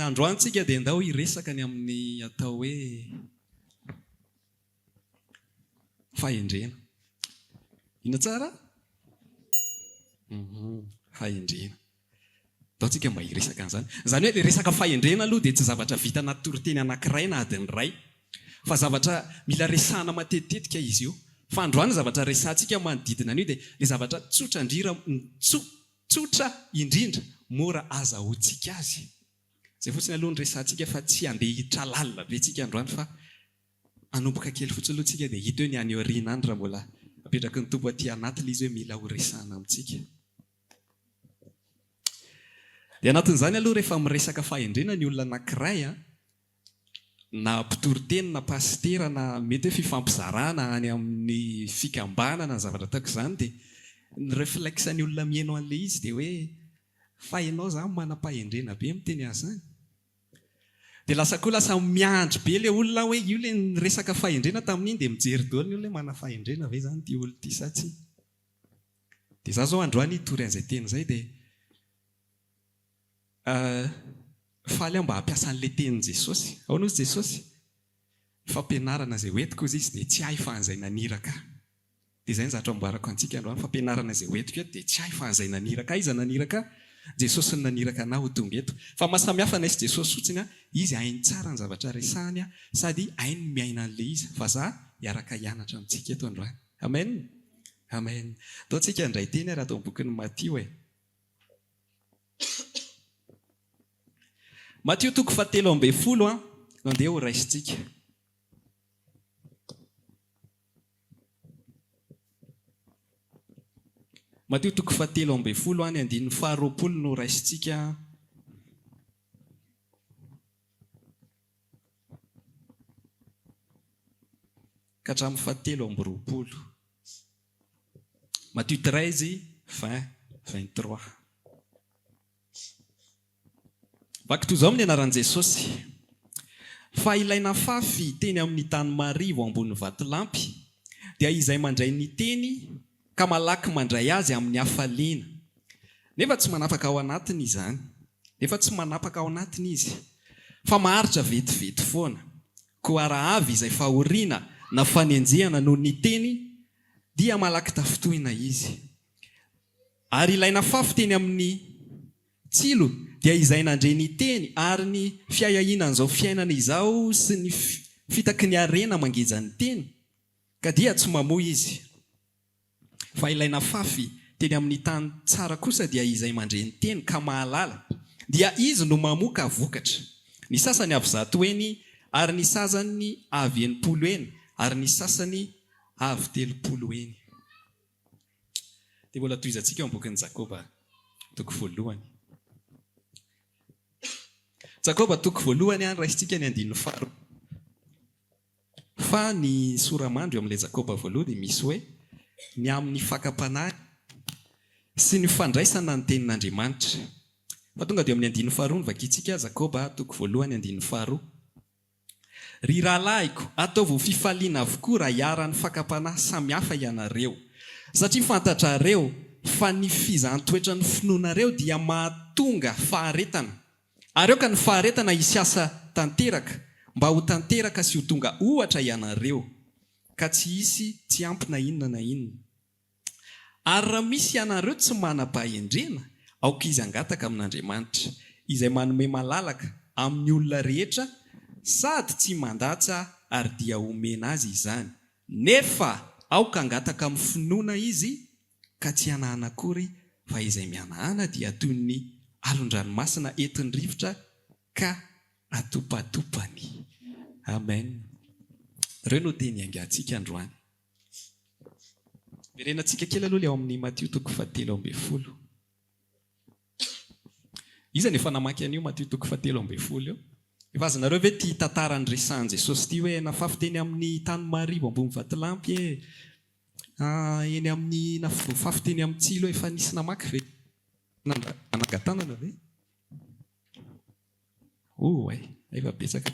Androany tsika dia ndao hiresaka ny amin'ny atao hoe fahendrena. Inona tsara? Fahendrena. Ndao tsika mba hiresaka an'izany. Izany hoe ilay resaka fahendrena aloha dia tsy zavatra vita anaty toriteny anankiray na adiny iray. Fa zavatra mila resahana matetitetika izy io. Fa androany ny zavatra resahantsika manodidina an'io dia ilay zavatra tsotra indrira, tsotra indrindra, mora azahoantsika azy. Izay fotsiny aloha no resahantsika fa tsy handeha hiditra lalina be tsika androany fa hanomboka kely fotsiny aloha tsika dia hita eo ny any aoriana any raha mbola apetraky ny Tompo aty anaty ilay izy hoe mila ho resahana amintsika. Dia anatin'izany aloha rehefa miresaka fahendrena ny olona anankiray an, na mpitoriteny na pasitera na mety hoe fifampizarana any amin'ny fikambanana na zavatra tahaka izany dia ny reflexe ny olona miheno an'ilay izy dia hoe fa ianao izany manam-pahendrena be miteny an'izany? Dia lasa koa lasa miandry be ilay olona hoe io ilay niresaka fahendrena tamin'iny dia mijery daholo ny olona hoe manam-pahendrena ve izany ity olona ity sa tsia? Dia za zao androany hitory an'izay teny izay dia faly aho mba hampiasa an'ilay tenin'i Jesosy. Ahoana hozy Jesosy? Ny fampianarana izay hoentiko hozy izy dia tsy ahy fa an'izay naniraka ahy. Dia izay ny zavatra amboarako antsika androany, fampianarana izay hoentiko eto dia tsy ahy fa an'izay naniraka ahy. Iza naniraka ahy? Jesosy no naniraka anah ho tonga eto. Fa maha samy hafa anay sy Jesosy fotsiny an, izy hainy tsara ny zavatra resahany an, sady hainy ny miaina an'ilay izy. Fa za hiaraka hianatra amintsika eto androany. Amen! Amen. Ndao tsika handray teny ary ato amin'ny bokin'i Matio e. Matio toko fahatelo ambinifolo an, no andeha ho raisintsika. Matio toko fahatelo ambinifolo an, ny andininy faharoapolo no raisintsika. Ka hatramin'ny fahatelo amby roapolo. Matio 13, 20, 23. Vaky toy izao amin'ny anaran'i Jesosy, Fa ilay nafafy teny amin'ny tany marivo ambony vatolampy dia izay mandray ny teny ka malaky mandray azy amin'ny hafaliana, nefa tsy manapaka ao anatiny izany, nefa tsy manapaka ao anatiny izy, fa maharitra vetivety foana. Koa raha avy izay fahoriana na fanenjehana noho ny teny, dia malaky tafintohina izy. Ary ilay nafafy teny amin'ny tsilo dia izay nandre ny teny ary ny fiahiahiana an'izao fiainana izao sy ny fitaky ny harena mangeja ny teny, ka dia tsy mamoa izy. Fa ilay nafafy teny amin'ny tany tsara kosa dia izay mandre ny teny ka mahalala, dia izy no mamoa ka vokatra. Ny sasany avy zato heny, ary ny sasany avy 60 heny, ary ny sasany avy 30 heny. Dia mbola tohizantsika ao amin'ny bokin'i Jakoba toko voalohany. Jakoba toko voalohany, raisintsika ny andininy faharoa. Fa ny sora-mandry eo amin'ilay Jakoba voalohany dia misy hoe, ny amin'ny fakam-panahy sy ny fandraisana ny tenin'Andriamanitra. Fa tonga dia eo amin'ny andininy faharoa no vakintsika, Jakoba toko voalohany andininy faharoa. Ry rahalahiko, ataovy ho fifaliana avokoa raha iharan'ny fakam-panahy samy hafa ianareo, satria fantatrareo fa ny fizahan-toetran'ny finoanareo dia mahatonga faharetana. Ary aoka ny faharetana hisy asa tanteraka, mba ho tanteraka sy ho tonga ohatra ianareo, ka tsy hisy tsy ampy na inona na inona. Ary raha misy ianareo tsy manam-pahendrena, aoka izy hangataka amin'Andriamanitra, izay manome malalaka amin'ny olona rehetra sady tsy mandatsa ary dia homena azy izany, nefa aoka hangataka amin'ny finoana izy, ka tsy hanahana akory fa izay mihanahana dia toy ny alon-dranomasina entin'ny rivotra ka atopatopany. Amen. Ireo no teny hiaingantsika androany. Verenantsika kely aloha ilay ao amin'ny Matio toko fahatelo ambinifolo. Iza no efa namaky an'io Matio toko fahatelo ambinifolo io? Efa azonareo ve ity tantara niresahan'i Jesosy ity hoe nafafy teny amin'ny tany marivo ambony vatolampy e? Eny amin'ny nafafy teny amin'ny tsilo efa nisy namaky ve? Nanangan-tanana ve? Oay, efa betsaka.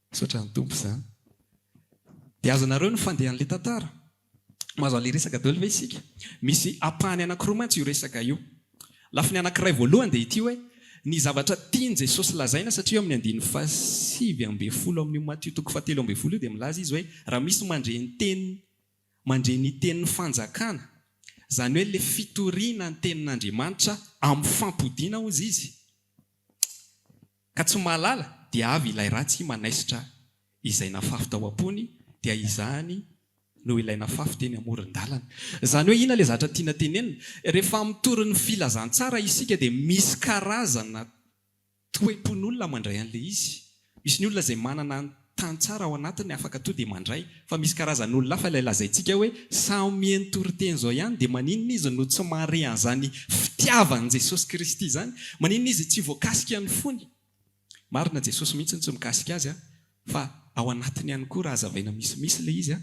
Misaotra ny Tompo izany. Dia azonareo ny fandehan'ilay tantara? Mahazo an'ilay resaka daholo ve isika? Misy ampahany anankiroa mantsy io resaka io. Lafiny anankiray voalohany dia ity hoe, Ny zavatra tian'i Jesosy lazaina, satria eo amin'ny andininy faha-19 amin'io Matio toko faha-13 io dia milaza izy hoe raha misy mandre ny teny mandre ny tenin'ny fanjakana, izany hoe ilay fitoriana ny tenin'Andriamanitra amin'ny fampodiana hozy izy, ka tsy mahalala, dia avy ilay ratsy manaisotra izay nafafy tao am-pony, dia izany no ilay nafafy teny amoron-dalana. Izany hoe inona ilay zavatra tiana tenenina? Rehefa mitory ny filazantsara isika dia misy karazana toe-pon'olona mandray an'ilay izy. Misy ny olona izay manana ny tany tsara ao anatiny afaka to dia mandray. Fa misy karazan'olona hafa ilay lazaintsika hoe samy mihaino toriteny izao ihany dia maninona izy no tsy mahare an'izany fitiavan'i Jesosy Kristy izany? Maninona izy tsy voakasika ny fony? Marina Jesosy mihitsy no tsy mikasika azy fa ao anatiny ihany koa raha hazavaina misimisy ilay izy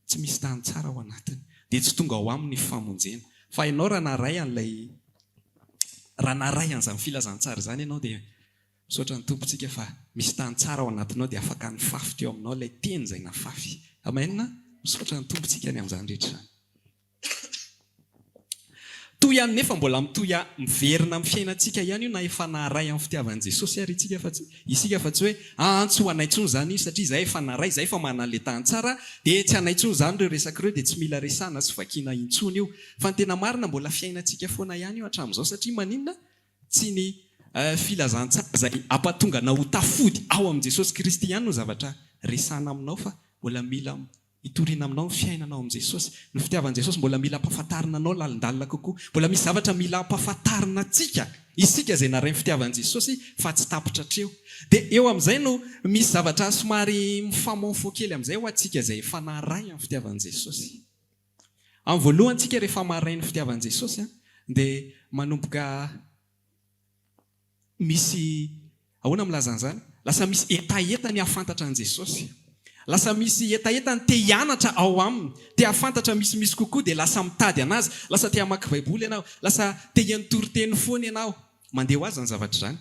tsy misy tany tsara ao anatiny dia tsy tonga ao aminy ny famonjena. Fa ianao raha naharay an'ilay raha naharay an'izany filazantsara izany ianao dia misaotra ny Tompontsika fa misy tany tsara ao anatinao dia afaka nifafy teo aminao ilay teny izay nafafy. Amen! Misaotra ny Tompontsika ny amin'izany rehetra izany. Toy ihany nefa mbola mitohy miverina amin'ny fiainantsika ihany io na efa naharay amin'ny fitiavan'i Jesosy ary itsika fa tsy isika fa tsy hoe aa tsy ho anay intsony izany io satria izahay efa naharay izahay efa manana an'ilay tany tsara dia tsy anay intsony izany ireo resaka ireo dia tsy mila resahana sy vakiana intsony io fa ny tena marina mbola fiainantsika foana ihany io hatramin'izao satria maninona tsy ny filazantsara izay hampatonga anao ho tafody ao amin'i Jesosy Kristy ihany no zavatra resahana aminao fa mbola mila Hitoriana aminao ny fiainana ao amin'i Jesosy. Ny fitiavan'i Jesosy mbola mila ampahafantarina anao lalindalina kokoa. Mbola misy zavatra mila ampahafantarina antsika, isika izay naharay ny fitiavan'i Jesosy fa tsy tapitra hatreo. Dia eo amin'izay no misy zavatra somary mifamofoa kely amin'izay ho antsika izay efa naharay ny fitiavan'i Jesosy. Amin'ny voalohany tsika rehefa maharay ny fitiavan'i Jesosy dia manomboka misy, ahoana milaza an'izany? Lasa misy hetaheta ny hahafantatra an'i Jesosy. Lasa misy hetaheta ny te hianatra ao aminy, te hahafantatra misimisy kokoa dia lasa mitady an'azy, lasa te hamaky Baiboly ianao, lasa te hihaino toriteny foana ianao. Mandeha ho azy izany zavatra izany.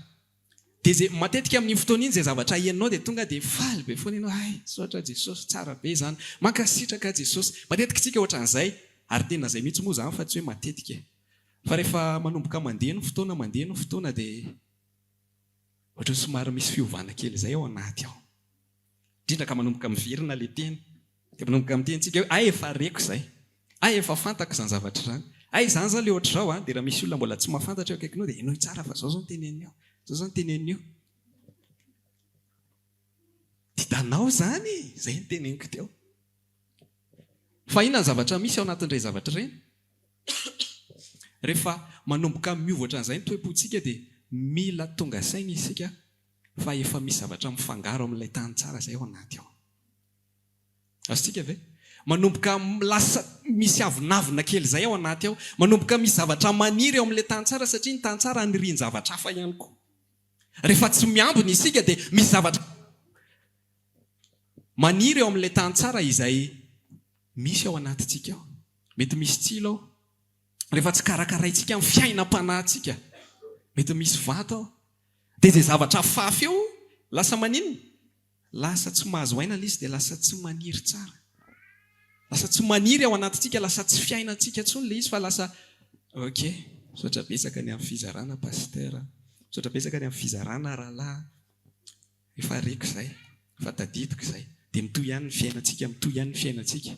Dia izay, matetika amin'iny fotoana iny izay zavatra henonao dia tonga dia faly be foana ianao, hay, misaotra Jesosy, tsara be izany, mankasitraka Jesosy. Matetika isika ohatran'izay, ary tena izay mihitsy moa izany fa tsy hoe matetika e. Fa rehefa manomboka mandeha ny fotoana, mandeha ny fotoana dia ohatran'ny somary misy fiovana kely izay ao anaty ao. Indrindra ka manomboka miverina ilay teny. Dia manomboka miteny tsika hoe hay efa reko izay. Hay efa fantako izany zavatra izany. Hay izany izao ilay ohatr'izao an. Dia raha misy olona mbola tsy mahafantatra eo akaikinao dia henoy tsara fa izao izao no teneniny eo. Izao izao no teneniny io. Hitanao izany e! Izay no teneniko teo. Fa inona ny zavatra misy ao anatin'ireny zavatra ireny? Rehefa manomboka miova ohatran'izay ny toe-pontsika dia mila tonga saina isika fa efa misy zavatra mifangaro amin'ilay tany tsara izay ao anaty ao. Azontsika ve? Manomboka lasa misy avonavona kely izay ao anaty ao. Manomboka misy zavatra maniry ao amin'ilay tany tsara satria ny tany tsara anirian-javatra hafa ihany koa. Rehefa tsy miambina isika dia misy zavatra maniry ao amin'ilay tany tsara izay misy ao anatintsika ao. Mety misy tsilo ao. Rehefa tsy karakaraintsika ny fiainam-panahintsika, mety misy vato ao. Dia izay zavatra afafy eo, lasa maninona? Lasa tsy mahazo aina ilay izy dia lasa tsy maniry tsara. Lasa tsy maniry ao anatintsika, lasa tsy fiainantsika intsony ilay izy fa lasa ok, misaotra betsaka ny amin'ny fizarana Pasteur, misaotra betsaka ny amin'ny fizarana rahalahy, efa reko izay, efa tadidiko izay. Dia mitohy ihany ny fiainantsika, mitohy ihany ny fiainantsika.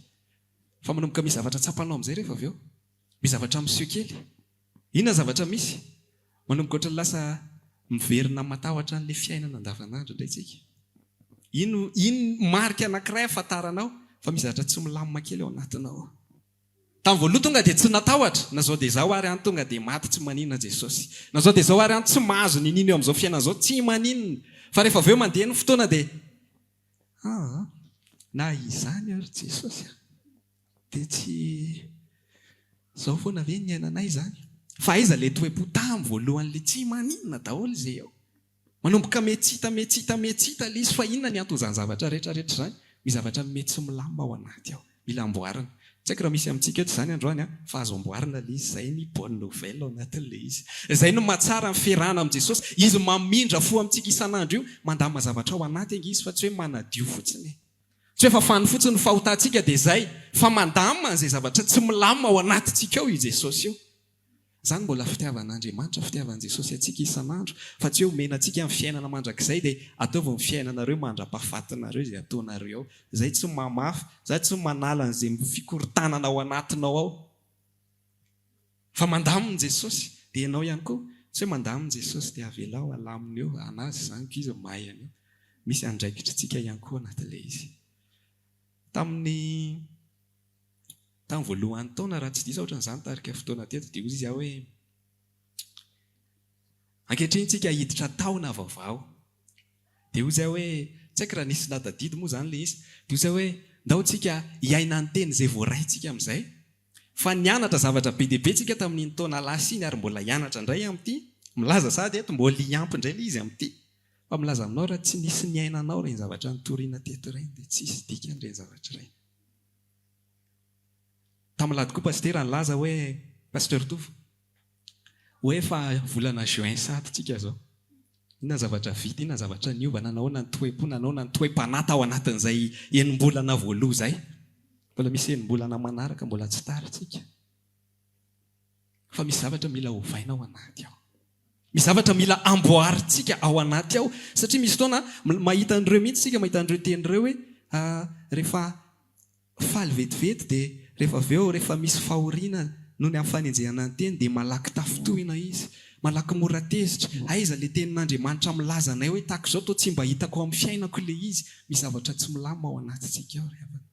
Fa manomboka misy zavatra tsapanao amin'izay rehefa avy eo. Misy zavatra miseho kely. Inona ny zavatra misy? Manomboka ohatran'ny lasa miverina matahotra an'ilay fiainana andavanandro indray tsika. Ino, iny marika anankiray ahafantaranao fa misy zavatra tsy milamina kely ao anatinao ao. Tamin'ny voalohany tonga dia tsy natahotra, na zao dia zao ary an tonga dia maty tsy maninona Jesosy. Na zao dia zao ary an tsy mahazo niniana eo amin'izao fiainana izao tsy maninona. Fa rehefa avy eo mandeha ny fotoana dia Aa na izany ary Jesosy a! Dia tsy izao foana ve ny niainanay izany? Fa aiza ilay toe-po tamin'ny voalohany ilay tsy maninona daholo izay eo? Manomboka mihetsita mihetsita mihetsita ilay izy fa inona ny anton'izany zavatra rehetra rehetra izany? Misy zavatra mety tsy milamina ao anaty ao. Mila amboarina. Tsy haiko raha misy amintsika eto izany androany an, fa azo amboarina ilay izy, izay ny bonne nouvelle ao anatin'ilay izy. Izay no mahatsara ny fiarahana amin'i Jesosy, Izy mamindra fo amintsika isan'andro io, mandamina zavatra ao anaty ange Izy fa tsy hoe manadio fotsiny e. Tsy hoe fafany fotsiny ny fahotantsika dia izay, fa mandamina an'izay zavatra tsy milamina ao anatintsika ao io Jesosy io. Izany mbola fitiavan'Andriamanitra, fitiavan'i Jesosy antsika isan'andro, fa tsy hoe omena antsika ny fiainana mandrakizay dia ataovy ny fiainanareo mandra-pahafatinareo izay ataonareo ao. Izay tsy mamafy, izay tsy manala an'izay fikorontanana ao anatinao ao. Fa mandamina Jesosy, dia ianao ihany koa, tsy hoe mandamina Jesosy dia avelao alamina eo, an'azy izany ko izy mahay an'io. Misy andraikitritsika ihany koa anatin'ilay izy. Tamin'ny tamin'ny voalohan'ny taona raha tsy diso aho ohatran'izany tarika fotoana teto dia hoy izy aho hoe ankehitriny tsika hiditra taona vaovao. Dia hoy izy aho hoe tsy haiko raha nisy natadidy moa izany ilay izy. Dia hoy izy aho hoe ndao tsika hiaina ny teny izay voaraintsika amin'izay. Fa nianatra zavatra be dia be tsika tamin'iny taona lasa iny ary mbola hianatra indray amin'ity. Milaza sahady eto mbola hiampy indray ilay izy amin'ity. Fa milaza aminao raha tsy nisy niainanao ireny zavatra nitoriana teto ireny dia tsisy dikany ireny zavatra ireny. Tamin'ny alahady koa Pasitera nilaza hoe, Pasteur Tovo, hoe efa volana juin sahady tsika izao. Inona ny zavatra vita, inona ny zavatra niova, nanahoana ny toe-po, nanahoana ny toe-panahy tao anatin'izay enim-bolana voaloha izay. Mbola misy enim-bolana manaraka mbola tsy tara tsika. Fa misy zavatra mila ovaina ao anaty ao. Misy zavatra mila amboarintsika ao anaty ao. Satria misy fotoana mahita an'ireo mihitsy isika, mahita an'ireo teny ireo hoe rehefa faly vetivety dia rehefa avy eo rehefa misy fahoriana noho ny amin'ny fanenjehana ny teny dia malaky tafintohina izy, malaky mora tezitra. Aiza ilay tenin'Andriamanitra milaza anay hoe tahaka izao toa tsy mba hitako ao amin'ny fiainako ilay izy. Misy zavatra tsy milamina ao anatintsika ao ry havana.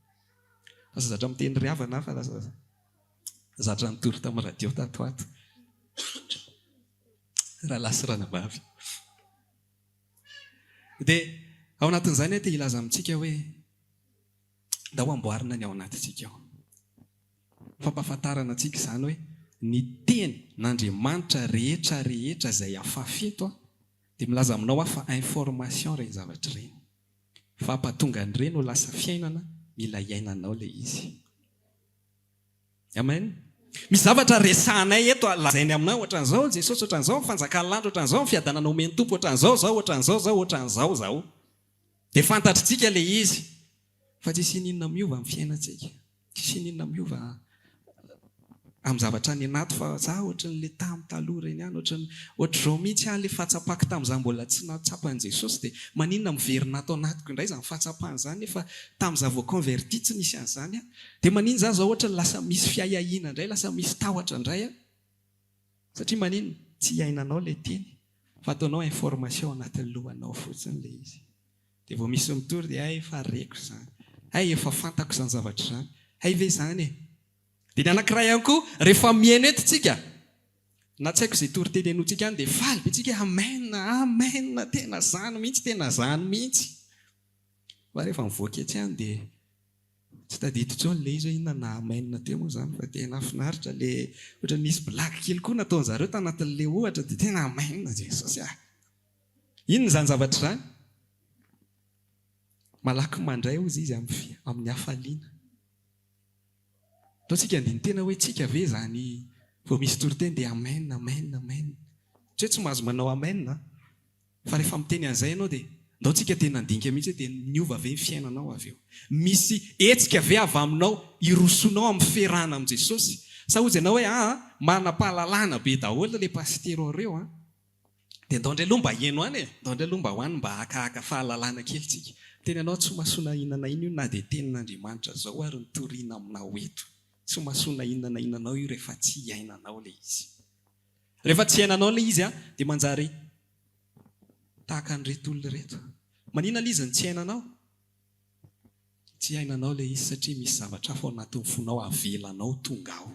Lasa zatra miteny ry havana aho fa lasa zatra nitory tamin'ny radio tato ho ato. Rahalahy sy ranabavy. Dia ao anatin'izany aho te hilaza amintsika hoe ndao amboarina ny ao anatintsika ao. Fampahafantarana antsika izany hoe ny teny n'Andriamanitra rehetra rehetra izay afafy eto dia milaza aminao aho fa information ireny zavatra ireny. Fa hampatonga an'ireny ho lasa fiainana mila iainanao ilay izy. Amen. Misy zavatra resahanay eto, lazainy aminao ohatran'izao Jesosy ohatran'izao, ny fanjakan'ny lanitra ohatran'izao, ny fiadanana omen'ny Tompo ohatran'izao, zao ohatran'izao, zao ohatran'izao, zao. Dia fantatritsika ilay izy. Fa tsisy ininona miova amin'ny fiainantsika. Tsisy ininona miova amin'ny zavatra any anaty fa za ohatran'ilay tamin'ny taloha ireny ihany, ohatran'ny ohatr'izao mihitsy aho ilay fahatsapako tamin'izaho mbola tsy nahatsapa an'i Jesosy dia maninona miverina ato anatiko indray izany fahatsapana izany nefa tamin'izaho vao converti tsy nisy an'izany aho. Dia maninona izaho izao ohatran'ny lasa misy fiahiahiana indray, lasa misy tahotra indray aho. Satria maninona? Tsy iainanao ilay teny fa ataonao information anatin'ny lohanao fotsiny ilay izy. Dia vao misy mitory dia hay efa reko izany, hay efa fantako izany zavatra izany, hay ve izany e! Dia ny anankiray ihany koa, rehefa mihaino eto tsika, na tsy haiko izay toriteny henointsika any dia faly be tsika hoe amen, amen, tena izany mihitsy, tena izany mihitsy. Fa rehefa mivoaka etsy any dia tsy tadidy intsony ilay izy hoe inona na amen teo moa izany fa tena finaritra ilay ohatran'ny nisy blague kely koa nataon'zareo tanatin'ilay ohatra dia tena amen Jesosy ah! Inona izany zavatra izany? Malaky mandray hozy izy amin'ny hafaliana. Ataontsika andinin-tena hoe tsika ve izany vao misy toriteny dia amen, amen, amen. Tsy hoe tsy mahazo manao amen an! Fa rehefa miteny an'izay ianao dia ndao tsika tena handinika mihitsy hoe dia niova ve ny fiainanao avy eo? Misy hetsika ve avy aminao hirosoanao amin'ny fiarahana amin'i Jesosy? Sa hozy ianao hoe aa manam-pahalalana be daholo ilay pasitera ireo an! Dia ndao indray aloha mba heno any e! Ndao indray aloha mba ho any mba hakahaka fahalalana kely tsika. Miteny anao tsy mahasoa na inona na inona io na dia tenin'Andriamanitra zao ary no toriana aminao eto. Tsy mahasoa na inona na inona anao io rehefa tsy iainanao ilay izy. Rehefa tsy iainanao ilay izy dia manjary tahaka an'ireto olona ireto. Maninona ilay izy no tsy iainanao? Tsy iainanao ilay izy satria misy zavatra hafa ao anatin'ny fonao avelanao tonga ao.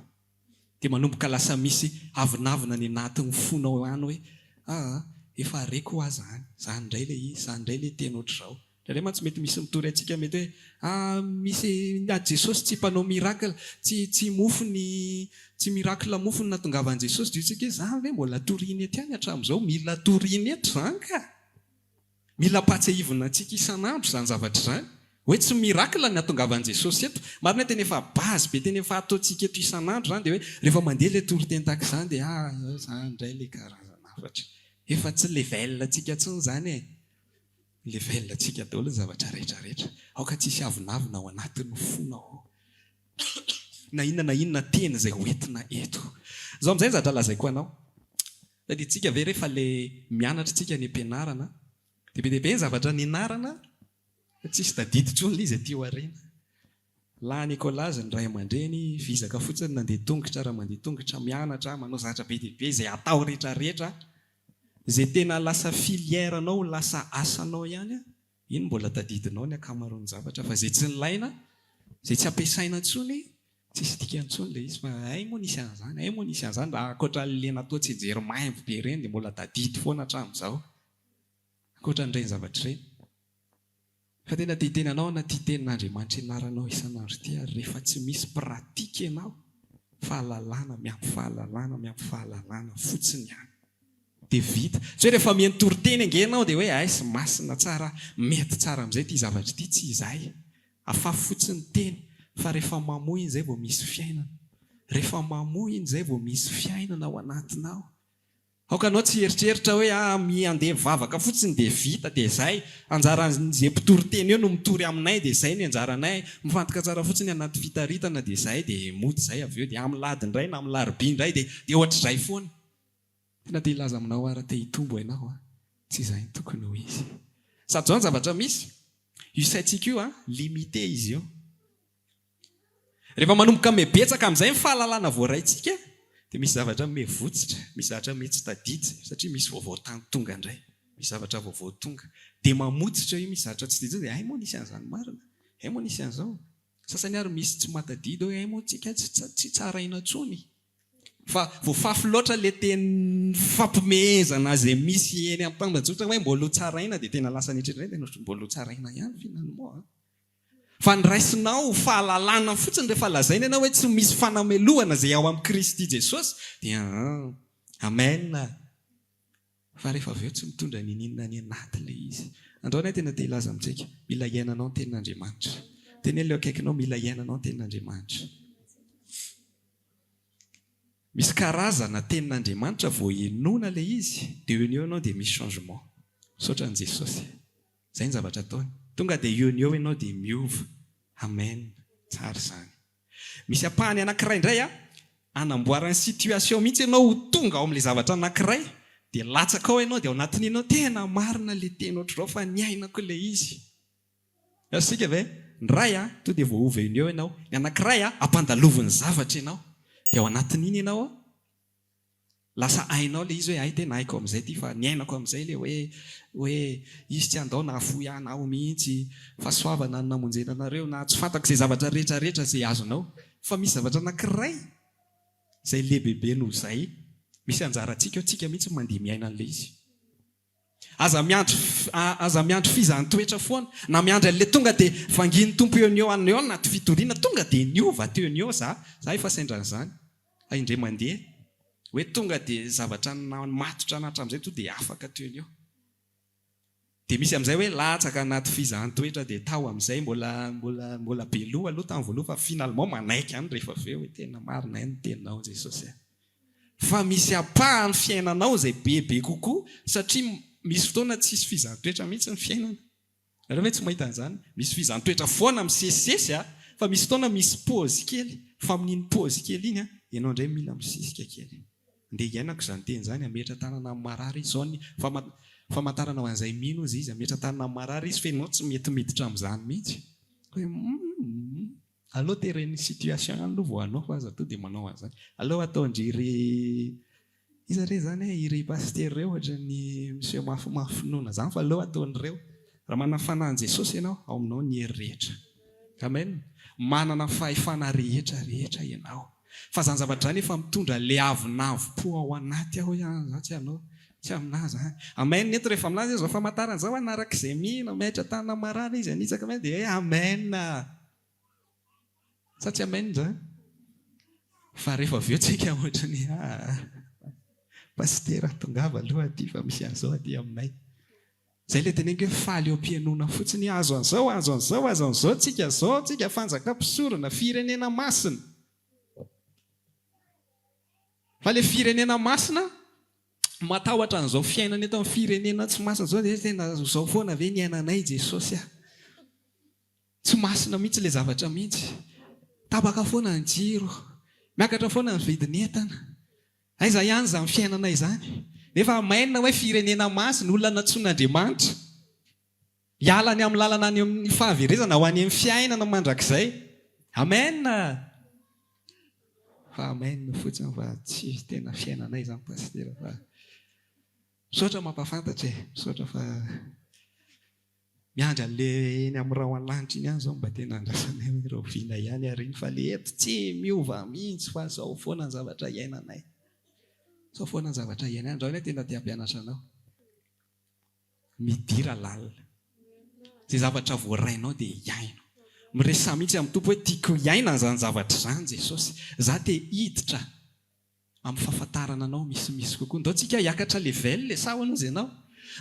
Dia manomboka lasa misy avonavona any anatin'ny fonao any hoe aa efa reko hoa zany, zany indray ilay izy, zany indray ilay teny ohatr'izao. Indraindray mantsy mety misy mitory antsika mety hoe aa misy ny Jesosy tsy mpanao miracle, tsy tsy mofo ny tsy miracle mofo ny nahatongavan'i Jesosy dia hoy tsika hoe zany ve mbola toriana eto ihany hatramin'izao, mila toriana eto zany ka! Mila ampahatsiahivina antsika isan'andro izany zavatra izany, hoe tsy miracle ny hatongavan'i Jesosy eto. Marina hoe tena efa base be, tena efa ataontsika eto isan'andro izany dia hoe rehefa mandeha ilay toriteny tahaka izany dia ah, izany indray ilay karazana hafatra. Efa tsy level antsika intsony izany e. Level antsika daholo ny zavatra rehetra rehetra. Aoka tsy hisy avonavona ao anatin'ny fonao ao. Na inona na inona teny izay ho entina eto. Izao amin'izay ny zavatra lazaiko anao. Tadidintsika ve rehefa le mianatra tsika any am-pianarana, dia be dia be ny zavatra nianarana fa tsisy tadidy intsony ilay izy aty aoriana. Lany écolage ny ray aman-dreny, vizaka fotsiny nandeha tongotra raha mandeha tongotra, mianatra, manao zavatra be dia be izay atao rehetra rehetra, izay tena lasa filière-nao, lasa asanao ihany, iny mbola tadidinao ny ankamaroan'ny zavatra fa izay tsy nilaina, izay tsy ampiasaina intsony, tsisy dikany intsony ilay izy fa hay moa nisy an'izany, hay moa nisy an'izany, raha ankoatra an'ilay natao tsianjery maimbo be ireny dia mbola tadidy foana hatramin'izao, ankoatra an'ireny zavatra ireny. Fa tena te hiteny anao na tia tenin'Andriamanitra ianaranao isan'andro ity ary rehefa tsy misy pratique ianao, fahalalana miampy fahalalana miampy fahalalana fotsiny ihany dia vita. Tsy hoe rehefa mihaino toriteny ange ianao dia hoe aiss masina tsara mety tsara amin'izay ity zavatra ity, tsy izay. Afafy fotsiny ny teny fa rehefa mamoa iny izay vao misy fiainana. Rehefa mamoa iny izay vao misy fiainana ao anatinao. Aoka anao tsy hieritreritra hoe ah mi andeha mivavaka fotsiny dia vita dia zay, anjaran'izay mpitory teny eo no mitory aminay dia zay ny anjaranay, mifantoka tsara fotsiny anaty fitaritana dia zay dia mody zay avy eo dia amin'ny lahady indray na amin'ny larobia indray dia dia ohatr'izay foana. Tena te hilaza aminao aho raha te hitombo ianao an, tsy izay no tokony ho izy. Sady izao ny zavatra misy, io saintsika io an, limité izy io. Rehefa manomboka mihebetsaka amin'izay ny fahalalana voaraintsika dia misy zavatra mihevotsitra, misy zavatra miha-tsy tadidy satria misy vaovao tany tonga indray, misy zavatra vaovao tonga. Dia mamotsitra io, misy zavatra tsy tadidy dia hay moa nisy an'izany marina, hay moa nisy an'izao. Sasany ary misy tsy mahatadidy hoe hay moa tsika tsy tsaraina intsony fa voafafy loatra ilay teny fampimehezana izay misy eny am-tambajotra hoe mbola ho tsaraina dia tena lasa nieritreritra indray tena mbola ho tsaraina ihany finalement an. Fa ny raisinao ho fahalalana fotsiny rehefa lazaina ianao hoe tsy misy fanamelohana izay ao amin'i Kristy Jesosy dia aa Amen fa rehefa avy eo tsy mitondra niniana any anaty ilay izy. Androany aho tena te hilaza amintsika, mila iainanao ny tenin'Andriamanitra. Teneno ilay eo akaikinao, mila iainanao ny tenin'Andriamanitra. Misy karazana tenin'Andriamanitra vao henoina ilay izy dia eo no eo ianao dia misy changement. Misaotra an'i Jesosy. Zay ny zavatra ataony. Tonga dia eo no eo ianao dia miova. Amen. Tsara izany. Misy ampahany anankiray indray a, anamboarany situation mihitsy ianao ho tonga ao amin'ilay zavatra anankiray, dia latsaka ao ianao dia ao anatin'iny ianao, tena marina ilay teny ohatr'izao fa niainako ilay izy. Azontsika ve? Ny iray a, tonga dia voaova eo no eo ianao. Ny anankiray a, ampandaloviny zavatra ianao. Dia ao anatin'iny ianao a, Lasa hainao ilay izy hoe hay tena haiko amin'izay ity fa niainako amin'izay ilay hoe hoe izy tsy handao na hahafoy ahy na aho mihitsy, fahasoavana no namonjena anareo na tsy fantako izay zavatra rehetra rehetra izay azonao fa misy zavatra anankiray izay lehibebe noho izay misy anjarantsika eo, tsika mihitsy no mandeha miaina an'ilay izy. Aza miandry aza miandry fizahan-toetra foana, na miandry an'ilay tonga dia vangian'ny Tompo eo no eo any eo anaty fitoriana, tonga dia niova teo no eo za, za efa sendra an'izany indray mandeha, hoe tonga dia zavatra namatotra anah hatramin'izay tonga dia afaka teo no eo. Dia misy amin'izay hoe latsaka anaty fizahan-toetra dia tao amin'izay mbola mbola mbola be loha aloha tamin'ny voalohany fa finalement manaiky ihany rehefa avy eo hoe tena marina hay ny teninao Jesosy a. Fa misy ampahan'ny fiainanao izay bebe kokoa satria misy fotoana tsisy fizahan-toetra mihitsy ny fiainana. Nareo ve tsy mahita an'izany? Misy fizahan-toetra foana misesisesy a! Fa misy fotoana misy pause kely, fa amin'iny pause kely iny a, ianao indray mila misisika kely. Ndeha hiainako izany teny izany, hametra-tanana amin'ny marary izy. Izao ny famantarana ho an'izay mino hozy izy, hametra-tanana amin'ny marary izy fa ianao tsy mety miditra amin'izany mihitsy. Hoe humm. Aleo teren'ny situation ihany aloha vao hanao fa aza tonga dia manao an'izany. Aleo ataon-dry ry iza re izany e, iry pasitera ireo ohatran'ny miseho mafimafy finoana izany fa aleo ataon'ireo. Raha manana fanahin'i Jesosy ianao, ao aminao ny hery rehetra. Amen. Manana fahefana rehetra rehetra ianao. Fa izany zavatra izany efa mitondra le avonavom-po ao anaty ao hoe ah za tsy hanao, tsy aminà izany. Amen eto rehefa milaza izy izao famantarana izao anarak'izay mino, mametra tanana marary izy hanitsaka amen dia hoe amen. Sa tsy amen zany? Fa rehefa avy eo tsika ohatran'ny ah Pasitera tongava aloha aty fa misy an'izao aty aminay. Zay le teneniko hoe faly eo am-pihainoana fotsiny azo an'izao, azo an'izao, azo an'izao tsika, zao tsika fanjakam-pisorona, firenena masina. Fa le firenena masina matahotra an'izao fiainana eto amin'ny firenena tsy masina zao dia tena zao foana ve ny iainanay Jesosy ah. Tsy masina mihitsy ilay zavatra mihitsy. Tapaka foana ny jiro. Miakatra foana ny vidin'entana. Aiza ihany izany fiainana izany? Nefa amen hoe firenena masina, olona nantsoin'Andriamanitra. Hiala any amin'ny lalana any amin'ny fahaverezana ho any amin'ny fiainana mandrakizay. Amen! Fa amen fotsiny fa tsy tena fiainanay izany Pasitera fa misaotra mampahafantatra e! Misaotra fa miandry an'le eny amin'ny rahona lanitra iny ihany izao mba tena andrasanay hoe rahoviana ihany ary iny fa le eto tsy miova mihitsy fa izao foana ny zavatra iainanay. Izao foana ny zavatra iainanay. Androany aho tena te hampianatra anao. Midira lalina. Izay zavatra voarainao dia hiaino. Miresaha mihitsy amin'ny Tompo hoe tiako hiaina an'izany zavatra izany Jesosy. Za te hiditra amin'ny fahafantarana anao misimisy kokoa. Ndao tsika hiakatra level e, sa ahoana ozy ianao?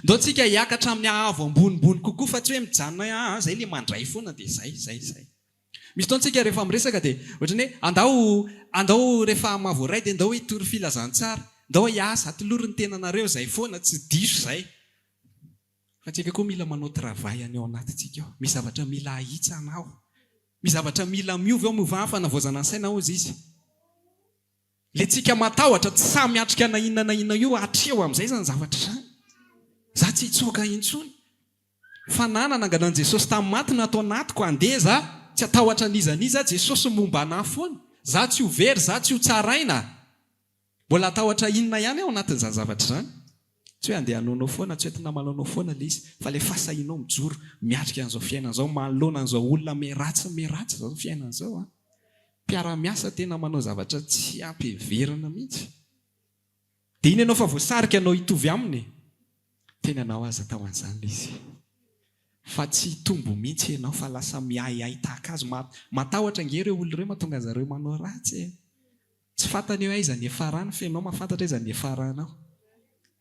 Ndao tsika hiakatra amin'ny haavo ambonimbony kokoa fa tsy hoe mijanona hoe aa zay le mandray foana dia zay, zay, zay. Misy fotoana tsika rehefa miresaka dia ohatran'ny hoe andao andao rehefa mahavoaray dia ndao hitory filazantsara, ndao hiasa, atolory ny tenanareo, zay foana, tsy diso zay. Fa tsika koa mila manao travail any ao anatintsika ao. Misy zavatra mila ahitsana ao. Misy zavatra mila miova ao, miova fanavaozana ny saina hozy izy. Le tsika matahotra tsy sahy miatrika na inona na inona io hatreo amin'izay izany zavatra izany. Za tsy hitsoaka intsony. Fa na nanangana an'i Jesosy tamin'ny maty no ato anatiko, andeha za, tsy hatahotra an'iza n'iza, Jesosy momba anah foana. Za tsy ho very, za tsy ho tsaraina. Mbola hatahotra inona ihany ao anatin'izany zavatra izany? Tsy hoe andeha hanaonao foana, tsy hoentina manaonao foana ilay izy, fa ilay fahasahianao mijoro, miatrika an'izao fiainana izao, manoloana an'izao olona miharatsy miharatsy izao fiainana izao an! Mpiara-miasa tena manao zavatra tsy ampiheverana mihitsy. Dia iny ianao fa voasarika hanao hitovy aminy. Teny anao aza atao an'izany ilay izy. Fa tsy hitombo mihitsy ianao fa lasa miahiahy tahaka azy. Matahotra ange ireo olona ireo mahatonga an'zareo manao ratsy e! Tsy fantany hoe aiza ny hiafarany fa ianao mahafantatra aiza ny hiafaranao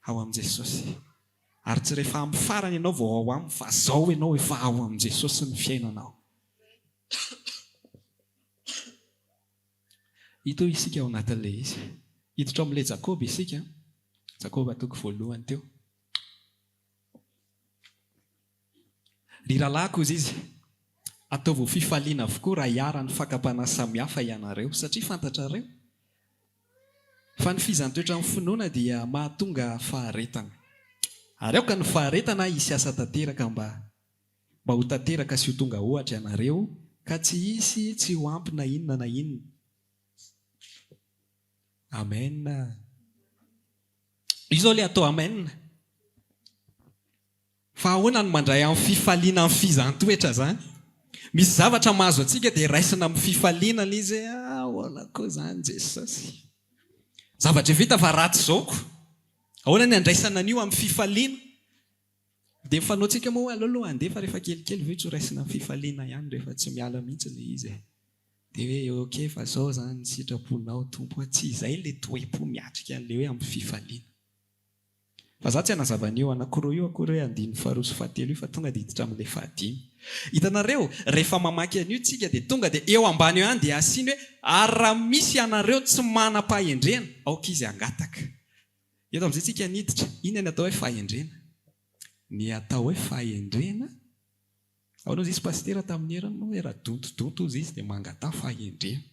ao amin'i Jesosy. Ary tsy rehefa amin'ny farany ianao vao ao aminy fa zao ianao efa ao amin'i Jesosy ny fiainanao. Ito isika ao anatin'ilay izy. Hiditra ao amin'ilay Jakoba isika. Jakoba toko voalohany teo. Ry rahalahiko, hozy izy, ataovy ho fifaliana avokoa raha iharan'ny fakam-panahy samihafa ianareo, satria fantatrareo fa ny fizan-toetran'ny finoana dia mahatonga faharetana. Ary aoka ny faharetana hisy asa tanteraka mba mba ho tanteraka sy ho tonga ohatra ianareo, ka tsy hisy tsy ho ampy na inona na inona. Amen. Io izao ilay atao amen. Fa ahoana no mandray amin'ny fifaliana amin'ny fizan-toetra izany? Misy zavatra mahazo antsika dia raisina amin'ny fifaliana ilay izy hoe ahoana koa izany Jesosy? Zavatra vita fa ratsy izao ko. Ahoana ny andraisana an'io amin'ny fifaliana? Dia ny fanaontsika moa hoe aleo aloha handeha fa rehefa kelikely ve tsy ho raisina amin'ny fifaliana ihany rehefa tsy miala mihitsy ilay izy e. Dia hoe ok fa izao izany ny sitraponao Tompo a, tsy izay ilay toe-po miatrika an'ilay hoe amin'ny fifaliana. Fa za tsy hanazava an'io anankiroa io akory hoe andininy faharoa sy fahatelo io fa tonga dia hiditra amin'ilay fahadimy. Hitanareo, rehefa mamaky an'io tsika dia tonga dia eo ambany eo ihany dia asiany hoe ary raha misy ianareo tsy manam-pahendrena, aoka izy hangataka. Eto amin'izay tsika niditra, inona ny atao hoe fahendrena? Ny atao hoe fahendrena, ahoana hozy izy pasitera tamin'ny heriny moa hoe raha dontodonto hozy izy dia mangataha fahendrena.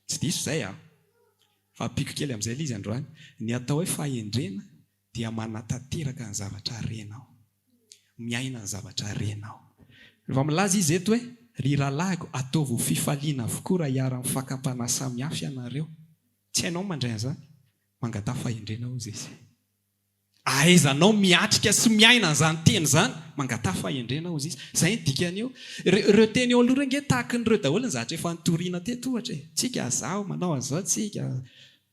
Tsy diso izay an! Fa ampiako kely amin'izay ilay izy androany. Ny atao hoe fahendrena dia manatanteraka ny zavatra renao. Miaina ny zavatra renao. Rehefa milaza izy eto hoe, Ry rahalahiko, ataovy ho fifaliana avokoa raha iharan'ny fakam-panahy samihafa ianareo. Tsy hainao ny mandray an'izany? Mangataha fahendrena hozy izy. Ahaizanao miatrika sy miaina an'izany teny izany? Mangataha fahendrena hozy izy. Izay ny dikan'io. Ireo teny eo aloha ireo ange tahaka an'ireo daholo ny zavatra efa nitoriana teto ohatra e. Tsika, zaho manao an'izao tsika.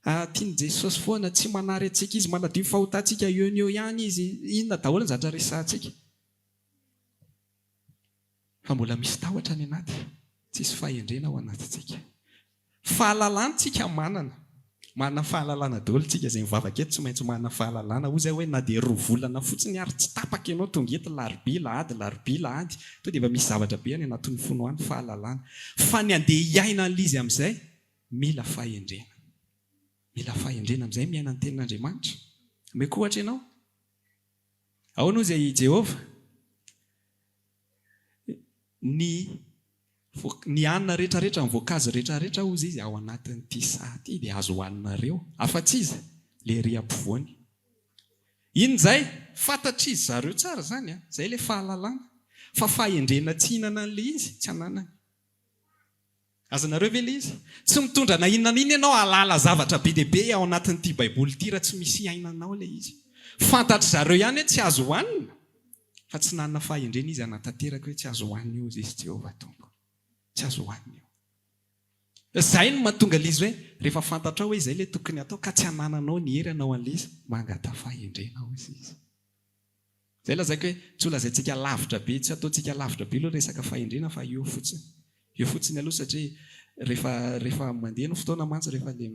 Tian'i Jesosy foana, tsy manary antsika Izy, manadio ny fahotantsika eo no eo ihany Izy. Inona daholo ny zavatra resahantsika. Fa mbola misy tahotra any anaty, tsisy fahendrena ao anatintsika. Fahalalana tsika manana. Manana fahalalana daholo tsika izay mivavaka eto tsy maintsy manana fahalalana. Hoy zay hoe na dia roa volana fotsiny ary tsy tapaka ianao tonga eto larobia lahady larobia lahady to dia efa misy zavatra be any anatin'ny fonao any fahalalana. Fa ny andeha hiaina an'ilay izy amin'izay mila fahendrena. Mila fahendrena amin'izay miaina ny tenin'Andriamanitra. Omeko ohatra ianao. Ahoana hozy i Jehovah? Ny ny hanina rehetrarehetra, ny voankazo rehetrarehetra hozy izy ao anatin'ity saha ity dia azo hohaninareo. Afa-tsy iza? Ilay ery ampovoany. Inona izay? Fantatr'izy zareo tsara izany an! Izay ilay fahalalana. Fa fahendrena tsy hihinana an'ilay izy, tsy ananany. Azonareo ve ilay izy? Tsy mitondra na inona na inona ianao hahalala zavatra be dia be ao anatin'ity Baiboly ity raha tsy misy iainanao ilay izy. Fantatry zareo ihany hoe tsy azo hohanina, fa tsy nanana fahendrena izy hanatanteraka hoe tsy azo hohanina io, hoy izy Jehovah Tompo. Tsy azo hohanina io. Izay no mahatonga ilay izy hoe rehefa fantatrao hoe izay ilay tokony hatao ka tsy anananao ny hery hanao an'ilay izy, mangataha fahendrena hoy izy. Izay lazaiko hoe tsy ho lazaintsika lavitra be, tsy ataontsika lavitra be aloha resaka fahendrena fa eo fotsiny. Eo fotsiny aloha satria rehefa rehefa mandeha ny fotoana mantsy rehefa le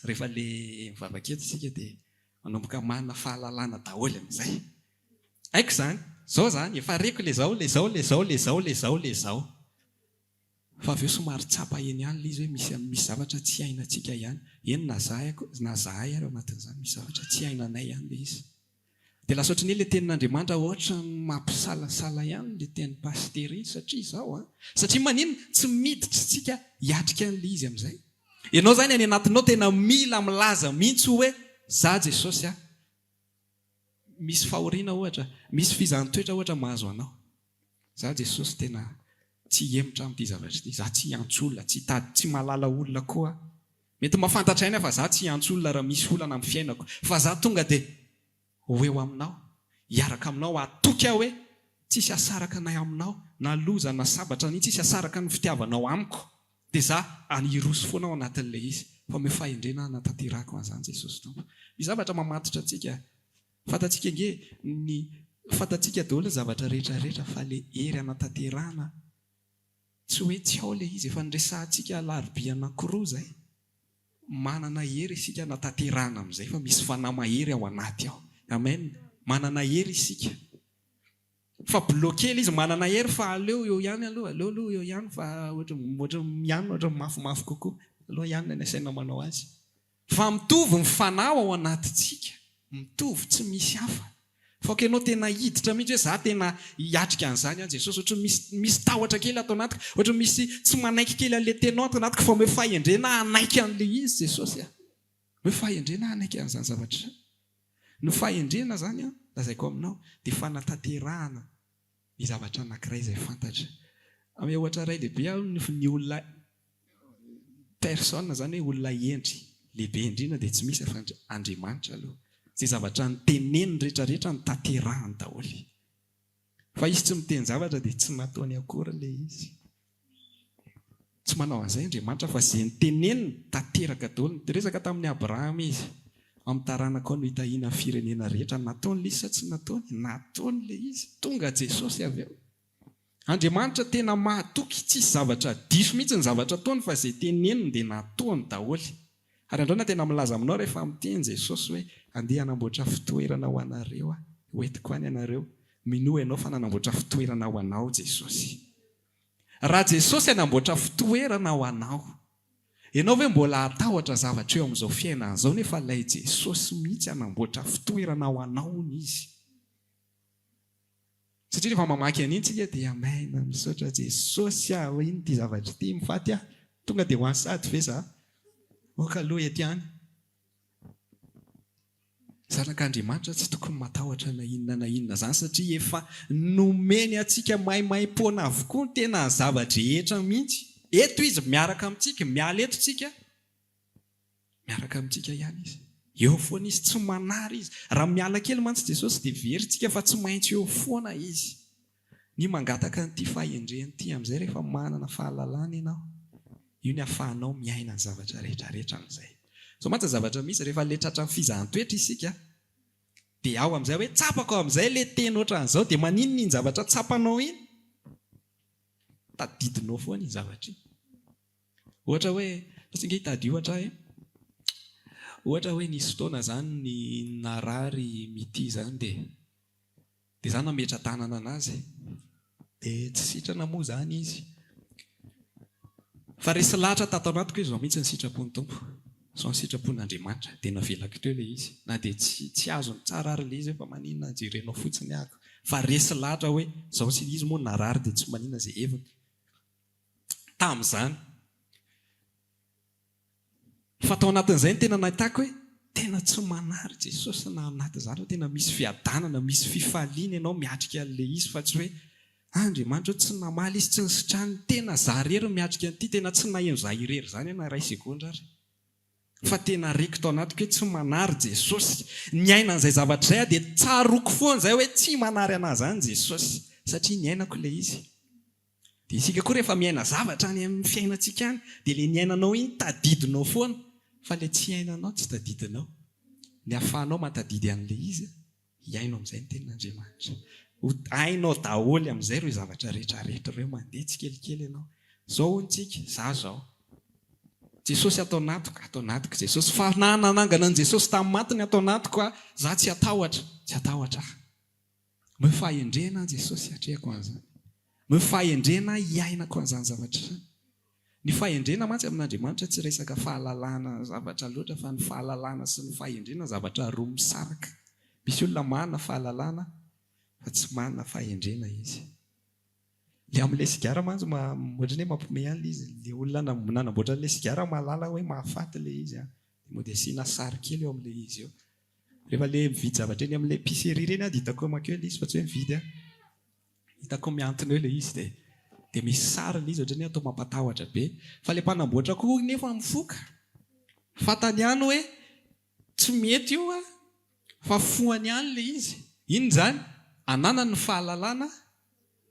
rehefa le mivavaka eto isika dia manomboka manana fahalalana daholo amin'izay. Haiko izany, izao izany, efa reko le zao, le zao, le zao, le zao, le zao, le zao. Fa avy eo somary tsapa eny ihany ilay izy hoe misy misy zavatra tsy iainantsika ihany. Eny na zahay na zahay ary ao anatin'izany misy zavatra tsy iainanay ihany ilay izy. Dia lasa ohatran'ny hoe ilay tenin'Andriamanitra ohatran'ny mampisalasala ihany ilay tenin'i Pasitera iny satria izao an! Satria maninona? Tsy miditra isika hiatrika an'ilay izy amin'izay. Ianao izany any anatinao tena mila milaza mihitsy hoe za Jesosy an! Misy fahoriana ohatra, misy fizahan-toetra ohatra mahazo anao. Za Jesosy tena tsy hihemotra amin'ity zavatra ity, za tsy hiantso olona, tsy hitady, tsy mahalala olona koa aho. Mety mahafantatra ihany aho fa za tsy hiantso olona raha misy olana amin'ny fiainako, fa za tonga dia ho eo aminao, hiaraka aminao, hatoky aho hoe tsisy hahasaraka anay aminao, na loza na sabatra na inona, tsisy hahasaraka ny fitiavanao amiko. Dia za hiroso foana ao anatin'ilay izy, fa omeo fahendrena hanatanterahako an'izany Jesosy Tompo. Misy zavatra mamatotra antsika, fantatsika ange ny, fantatsika daholo ny zavatra rehetra rehetra fa le hery hanatanterahana tsy hoe tsy ao ilay izy, efa niresahantsika alarobia anankiroa izay, manana hery isika hanatanterahana amin'izay fa misy fanahy mahery ao anaty ao. Amen, manana hery isika. Fa bloquer ilay izy, manana hery fa aleo eo ihany aloha, aleo aloha eo ihany fa ohatra ohatra ihany ohatra mafimafy kokoa, aleo ihany ny asaina manao azy. Fa mitovy ny fanahy ao anatintsika, mitovy tsy misy hafa. Fa ok ianao tena hiditra mihitsy hoe za tena hiatrika an'izany aho Jesosy, ohatra misy misy tahotra kely ato anatiko, ohatra misy tsy manaiky kely an'ilay teninao ato anatiko fa omeo fahendrena hanaiky an'ilay izy Jesosy a. Omeo fahendrena hanaiky an'izany zavatra izany. Ny fahendrena izany an, lazaiko aminao, dia fanatanterahana ny zavatra anankiray izay fantatra. Hanome ohatra iray lehibe aho, ny olona personne izany hoe olona hendry lehibe indrindra dia tsy misy afa Andriamanitra aloha. Izay zavatra noteneniny rehetra rehetra notanterahany daholo. Fa izy tsy miteny zavatra dia tsy nataony akory ilay izy. Tsy manao an'izay Andriamanitra fa izay noteneniny tanteraka daholo. Niresaka tamin'i Abrahama izy, amin'ny taranakao no hitahiana ny firenena rehetra. Nataony ilay izy sa tsy nataony? Nataony ilay izy. Tonga Jesosy avy eo. Andriamanitra tena mahatoky, tsisy zavatra diso mihitsy ny zavatra ataony fa izay teneniny dia nataony daholo. Ary androana tena milaza aminao rehefa miteny Jesosy hoe andeha hanamboatra fitoerana ho anareo aho, ho entiko any ianareo. Minoa ianao fa nanamboatra fitoerana ho anao Jesosy. Raha Jesosy hanamboatra fitoerana ho anao, ianao ve mbola hatahotra zavatra eo amin'izao fiainana izao nefa ilay Jesosy mihitsy hanamboatra fitoerana ho anao hono Izy? Satria rehefa mamaky an'iny tsika dia amen, misaotra Jesosy ah, ino ity zavatra ity, mifaty aho, tonga dia ho any sahady ve za? Ok aloha eto ihany. Zanak'Andriamanitra tsy tokony matahotra na inona na inona izany satria efa nomeny antsika maimaimpoana avokoa ny tena zava-drehetra mihitsy. Eto Izy miaraka amintsika, miala eto tsika, Miaraka amintsika ihany Izy. Eo foana Izy, tsy manary Izy. Raha miala kely mantsy Jesosy dia very tsika fa tsy maintsy eo foana Izy. Ny mangataka an'ity fahendrena ity amin'izay rehefa manana fahalalana ianao, io ny ahafahanao miaina ny zavatra rehetra rehetra amin'izay. Izao mantsy ny zavatra misy, rehefa ilay tratran'ny fizahan-toetra isika dia ao amin'izay hoe tsapako amin'izay ilay teny ohatran'izao dia maninona iny zavatra tsapanao iny? Tadidinao foana iny zavatra iny. Ohatra hoe, fa ange hitady ohatra aho e. Ohatra hoe nisy fotoana izany ny narary Mity izany dia dia izaho nametra-tanana anazy dia tsy sitrana moa izany izy. Fa resy lahatra tato anatiko hoe izao mihitsy ny sitrapon'ny Tompo, izao ny sitrapon'Andriamanitra, dia navelako teo ilay izy. Na dia tsy tsy azony tsara ary ilay izy hoe fa maninona jerenao fotsiny aho. Fa resy lahatra hoe izao sy izy moa narary dia tsy maninona izay heviny. tamin'izany. Fa tao anatin'izay no tena nahitako hoe Tena tsy manary Jesosy na anaty izany fa tena misy fiadanana, misy fifaliana ianao miatrika an'ilay izy fa tsy hoe Andriamanitra ô tsy namaly izy, tsy nisitrany, tena za irery no miatrika an'ity, tena tsy naheno za irery izany aho na iray segondra ary. Fa tena reko tao anatiko hoe tsy manary Jesosy. Niaina an'izay zavatra izay aho dia tsaroako foana izay hoe tsy manary an'ahy izany Jesosy. Satria niainako ilay izy. Dia isika koa rehefa miaina zavatra any amin'ny fiainantsika any dia ilay niainanao iny tadidinao foana fa ilay tsy iainanao tsy tadidinao. Ny ahafahanao mahatadidy an'ilay izy hihaino amin'izay ny tenin'Andriamanitra. Ho hainao daholo amin'izay ireo zavatra rehetra rehetra ireo mandeha tsikelikely ianao. Izao hono tsika, za izao. Jesosy ato anatiko, ato anatiko Jesosy. Fa na nanangana an'i Jesosy tamin'ny maty ny ato anatiko aho, za tsy hatahotra, tsy hatahotra aho. Omeo fahendrena aho Jesosy hiatrehako an'izany. Omeo fahendrena aho hiainako an'izany zavatra izany. Ny fahendrena mantsy amin'Andriamanitra tsy resaka fahalalana zavatra loatra fa ny fahalalana sy ny fahendrena zavatra roa misaraka. Misy olona manana fahalalana fa tsy manana fahendrena izy. Ilay amin'ilay sigara mantsy ohatran'ny hoe mampiomehy ihany ilay izy. Ilay olona nanamboatra an'ilay sigara mahalala hoe mahafaty ilay izy an. Dia mody asiana sary kely eo amin'ilay izy eo. Rehefa ilay mividy zavatra eny amin'ilay épicerie ireny aho dia hitako mankeo ilay izy fa tsy hoe mividy aho. Hitako mihantona eo ilay izy dia dia misy sary ilay izy ohatran'ny hoe atao mampatahotra be. Fa ilay mpanamboatra koa nefa mifoka. Fantany ihany hoe tsy mety io an, fa fohany ihany ilay izy. Inona izany? Ananany ny fahalalana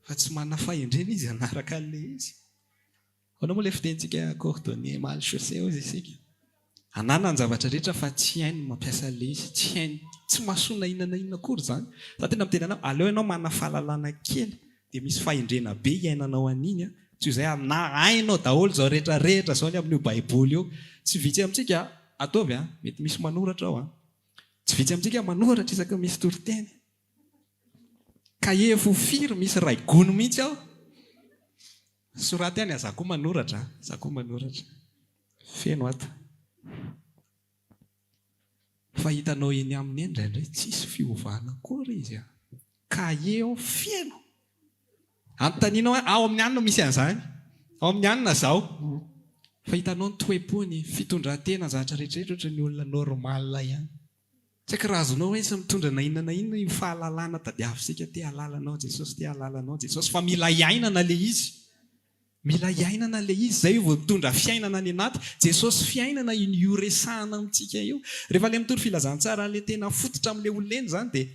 fa tsy manana fahendrena izy hanaraka an'ilay izy. Ahoana moa ilay fitenintsika cordonnier mal chaussé hozy isika? Ananany ny zavatra rehetra fa tsy hainy ny mampiasa an'ilay izy, tsy hainy, tsy mahasoa na inona na inona akory izany. Za tena miteny anao, aleo ianao manana fahalalana kely dia misy fahendrena be hiainanao an'iny an, tsy izay na hainao daholo izao rehetra rehetra izao ny amin'io baiboly io. Tsy vitsy amintsika, ataovy an, mety misy manoratra ao an, tsy vitsy amintsika manoratra isaky ny misy toriteny. Kahie fo firy misy iray gony mihitsy ao. Soraty ihany a, za koa manoratra a, za koa manoratra. Feno ato. Fa hitanao eny aminy eny indraindray tsisy fiovana akory izy a. Cahier ao feno. Anontanianao hoe ao amin'ny anona misy an'izany? Ao amin'ny anona zao. Fa hitanao ny toe-pony, fitondran-tena, zavatra rehetra rehetra ohatran'ny olona normal ihany. Tsy haiko raha azonao hoe tsy mitondra na inona na inona io fahalalana tadiavintsika te hahalala anao Jesosy te hahalala anao Jesosy fa mila iainana le izy. Mila iainana le izy zay vao mitondra fiainana any anaty. Jesosy fiainana iny io resahana amintsika io. Rehefa le mitory filazantsara le tena fototra amle olona eny zany dia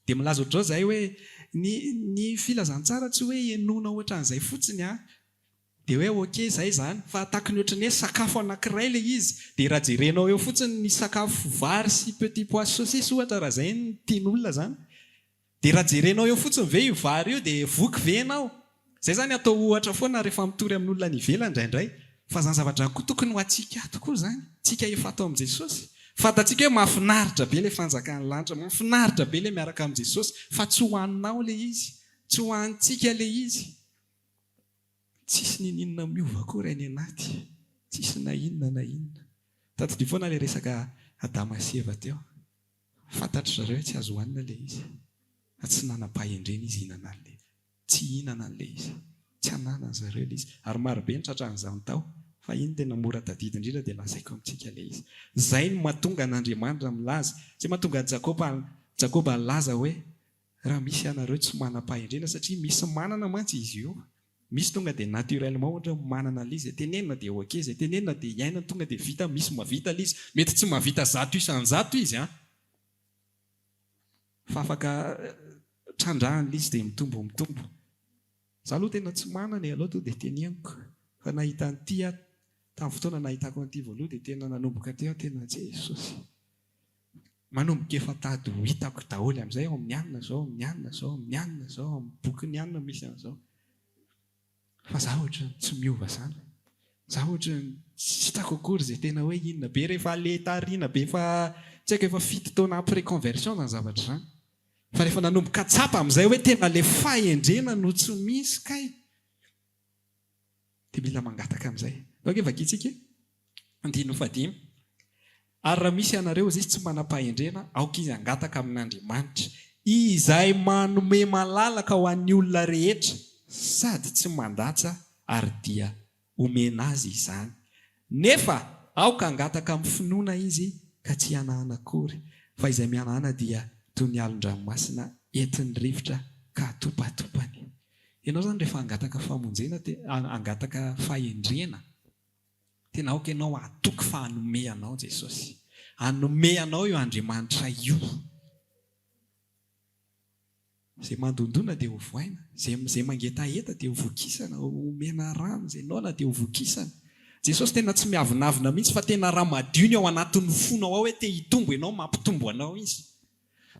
dia milaza ohatr'izao zahay hoe ny ny filazantsara tsy hoe henoina ohatran'izay fotsiny an. Dia hoe ok izay izany, fa takiny ohatran'ny hoe sakafo anankiray ilay izy, dia raha jerenao eo fotsiny ny sakafo vary sy petit pois sy saucisse ohatra raha izay no tian'olona izany, dia raha jerenao eo fotsiny ve io vary io dia voky ve ianao? Izay izany atao ohatra foana rehefa mitory amin'olona any ivelany indraindray, fa izany zavatra izany koa tokony ho antsika ato koa izany, tsika efa ato amin'i Jesosy. Fantatsika hoe mahafinaritra be ilay fanjakan'ny lanitra, mahafinaritra be ilay miaraka amin'i Jesosy, fa tsy ho anao ilay izy, tsy ho antsika ilay izy. Tsisy ninininona miova akory any anaty, tsisy na inona na inona. Tadidio foana ilay resaka Adama sy Eva teo. Fantatry zareo hoe tsy azo hohanina ilay izy, fa tsy nanam-pahendrena izy hihinana an'ilay, tsy hihinana an'ilay izy. Tsy ananany zareo ilay izy. Ary marobe ny tratran'izany tao, fa iny tena mora tadidy indrindra dia lazaiko amintsika ilay izy. Izay no mahatonga an'Andriamanitra milaza, izay mahatonga an'i Jakoba, Jakoba nilaza hoe, Raha misy ianareo tsy manam-pahendrena satria misy manana mantsy izy io, misy tonga dia naturellement ohatra hoe manana an'ilay izy, izay tenenina dia ok, izay tenenina dia iainany tonga dia vita, misy mahavita ilay izy, mety tsy mahavita 100% izy an, fa afaka trandrahana ilay izy dia mitombo mitombo. Za aloha tena tsy manana e, aleo tonga dia teneniko fa nahita an'ity aho, tamin'ny fotoana nahitako an'ity voalohany dia tena nanomboka teo aho tena Jesosy. Manomboka efa tady ho hitako daholo amin'izay ao amin'ny anona izao, amin'ny anona izao, amin'ny anona izao, amin'ny bokin'ny anona misy an'izao. Fa za ohatran'ny tsy miova izany. Za ohatran'ny tsy hitako akory izay tena hoe inona be rehefa le tarihina be efa tsy haiko efa fito taona après conversion izany zavatra izany. Fa rehefa nanomboka tsapa amin'izay hoe tena le fahendrena no tsy misy kay. Dia mila mangataka amin'izay. Ndao ange vakintsika e. Andininy fahadimy. Ary raha misy ianareo hozy izy tsy manam-pahendrena, aoka izy hangataka amin'Andriamanitra, izay manome malalaka ho an'ny olona rehetra sady tsy mandatsa, ary dia homena azy izany. Nefa aoka hangataka amin'ny finoana izy. ka tsy hihanahana akory, fa izay mihanahana dia toy ny alon-dranomasina entin'ny rivotra ka atopatopany. Ianao izany rehefa hangataka famonjena, hangataka fahendrena, tena aoka ianao hatoky fa hanome anao Jesosy. Hanome anao io Andriamanitra io. Izay mandondona dia hovoaina, izay izay mangetaheta dia hovokisana, homena rano, izay noana dia hovokisana. Jesosy tena tsy miavonavona mihitsy fa tena raha madio ny ao anatin'ny fonao ao hoe te hitombo ianao, mampitombo anao Izy.